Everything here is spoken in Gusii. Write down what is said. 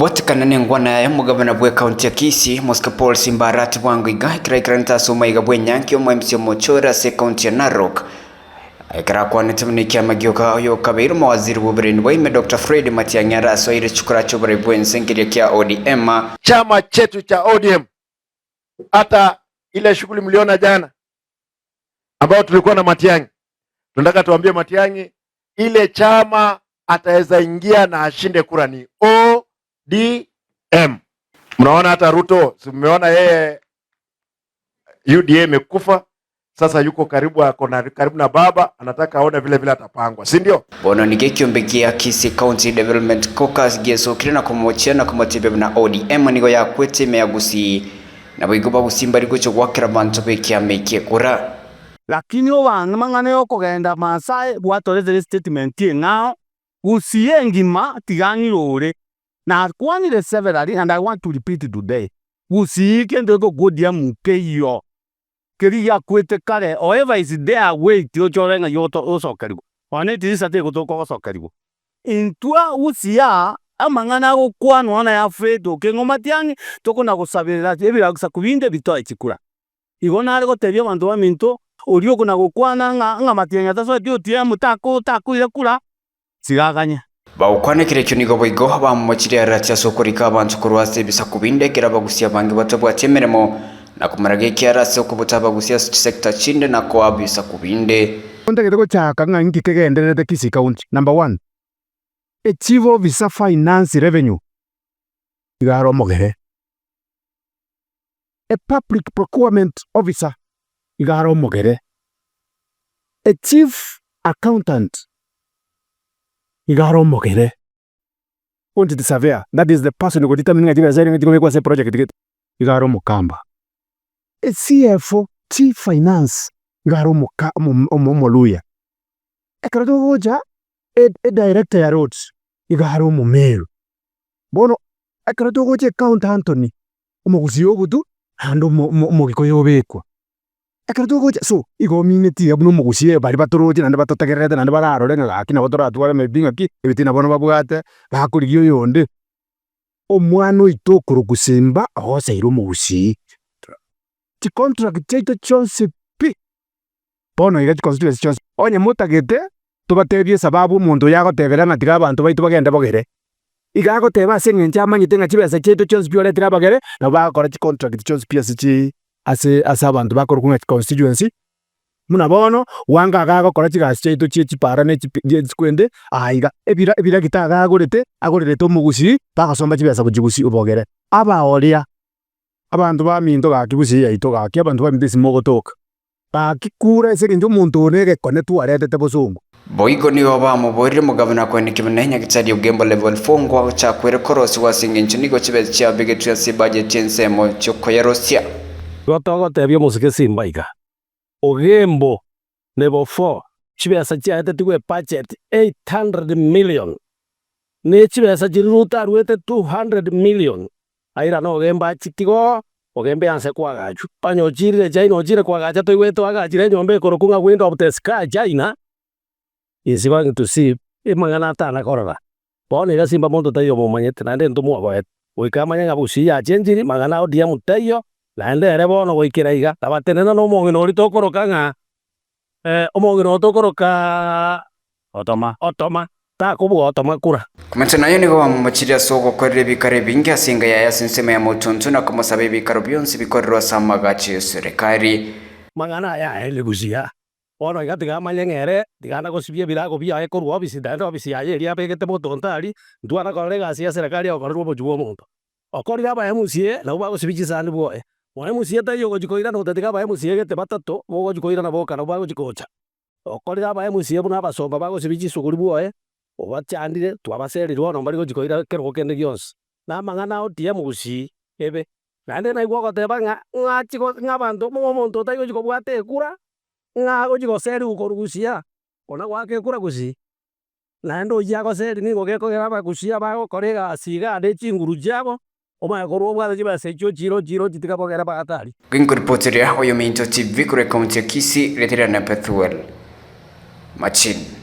Kobwatekana nengwana yaye omogabana bw'ecounty ya Kisii, Mosike Paul Simba Arati bwango iga ekero aikeranete ase omaiga bw'enyangi y'omo-MC omochore ase ecounty ya Narok. Ekero akwanete buna ekiama gioka oyokabeire omowaziri bw'oborendi bwa ime Doctor Fred Matiang'i arasoire chikura chi'oborai bw'ense nkeria kia ODM. Chama chetu cha ODM hata ile shughuli mliona jana ambayo tulikuwa na Matiang'i, tunataka tuambie Matiang'i ile chama ataweza ingia na ashinde kura ni ODM. Mnaona hata Ruto, si mmeona yeye UDA imekufa sasa, yuko karibu, ako na karibu na baba, anataka aone vile vile atapangwa, si ndio? Bono nigo ekiombe gia Kisii County Development Caucus giesokire na komochia na komotebia buna ODM nigo yakwete ime ya Gusii Naboigo bagusii mbari gochia goakera abanto b'ekiama eke ekura. Lakini obang'e mang'ana yokogenda Maasai bwatoretire statement eng'ao gusii engima tiga ng'irore nakwanire severally and I want to repeat today gusii kento gekogodia nkeiyo keria giakwete kare however is there wait ochore ng'ai osokerigwe nonya etirisa tegotoka ogosokerigwa Intwe gusii aa, amang'ana agokwanwa na Yafeti okeng'wa matiang'i, tokona-gosaberera ebisaku binde bitoe chikura. Igo nare gotebia abanto baminto, oria okona-gokwana ng'a ng'a matiang'i atasoeti otiemu tako takoira kura, tiga aganye. Bagokwana ekero ekio nigo boigo bamomochirie arati ase okorika abanto korwa ase ebisaku binde, ekero abagusia abange batabwati emeremo, na komaraga ekiara ase okobuta abagusia ase chisecta chinde na koa ebisaku binde. Ntagete gochaka ng'a inki kegendererete Kisii County. Number one, e chief officer finance revenue iga are omogere, e public procurement officer iga are omogere, e chief accountant iga are omogere, quantity surveyor that is the person ogo determine ng'a chibesa eria chikobekwa ase eproject gete iga are omokamba, e CFO chief finance iga are omoka omo omoluya. Ekero togocha edirector ya roads iga are omomeru. Bono ekero togocha ecounty Anthony, omogusii ogotu naende omogikuyu obekwa. Ekero togocha so igo omineti iga buna omogusii baria batoroche naende batotegererete naende bararore ng'a gaki nabo toratware maybe ng'aki ebitina bono babwate bakorigia oyonde. Omwana oito okorokwa Simba ogoseire omogusii. Chicontract chiaito chionsi pi. Bono iga chiconstituency chionsi. Onye motagete, tobatebie esababu omonto oyo agotebera ng'a tiga abanto baito bagende bogere. Iga agoteba ase eng'encho amanyete ng'a chibesa chiaito chionsi pi oretire abagere, nabo bagokora chicontract chionsi pi ase chi ase ase abanto bakorokwa ng'a chiconstituency, buna bono, Wanga iga agokora chigasi chiaito chie chipara ne chipi chikwende aa iga. Ebira ebiragita iga agorete, agorerete omogusii, bagosomba chibesa gochia gusii obogere. Abaoria, abanto baminto gaki gusii yaito gaki, abanto baminto ase mogotoka. Gaki kura ase engencho omonto oyo negekone twaretete bosongo. Boigo nigo bamoboorire omogabana koeneki buna Nyagetari Ogembo Level 4 ngochakwere korosigwa ase engencho nigo chibesa chiabegetwe ase ebudget y'ensemo chi'okoyerosia. Igo togotebia omosike Simba iga, Ogembo Level 4 chibesa chiaetetigwe ebudget 800 million, ne chibesa chiria Ruto aruete 200 million Airane ogembe achitigo oo, ogembe anse kwagachwa. Onye ochirire China ochire kwagacha toigwete oagachire enyomba ekorokwa ng'a window of the sky China is going to see amang'ana atana korora. Bono iga simba monto taiyo omomanyete naende ntomwoboete. Goika amanye ng'a gusii yachenchiri mang'ana ao ODM taiyo naende ere bono goikera iga tabatenena na omong'ina oria tokoroka ng'a omong'ina oyo tokoroka Otoma. Otoma. Takobua otoma kura. Komonto naye nigo bamomochirie ase ogokorera ebikaro ebinge ase enga yaye ase ensemo ya motuntu na komosaba ebikaro bionsi bikorerwe ase amagacho y'eserekari. Amang'ana aya aerire busia. Bono iga tiga amanye ng'a ere tiga ana gosibia ebirago biaye korwa ofisi naende ofisi yaye eria abegete motonto aria, intwe ana korora egasi ya serekari egokorerwa obochio bw'omonto. Okorire aba MCA nabwo bagosibia chisani bwoye. Mo MCA taiyo ogochia koirana gotatiga aba MCA gete batato bogochia koirana boka nabwo bagochia gocha. Okorire aba MCA buna abasomba bagosibia chisuguri bwoye, obachandire, twabaserire bono mbari gochia koira kerogo kende gionsi. Na amang'ana ao tiamogusi ebe. Naende naigwa ogoteba ng'a ng'achi ng'a abanto ng'a omonto otari gochia kobwata ekura, ng'a agochia goserigwa korwa gusii, kona goaka ekura gusii. Naende oyio agoseria nigo gekogera abagusii abagokora egasi igaa ne chinguru chiabo, omanye korwa obwate chibesa echio ochire ochire ochitiga bogere baate aria. Ginkoripoteria Oyominto TV korwa ekaunti ya Kisii, Rieta riane Bethuel Machini.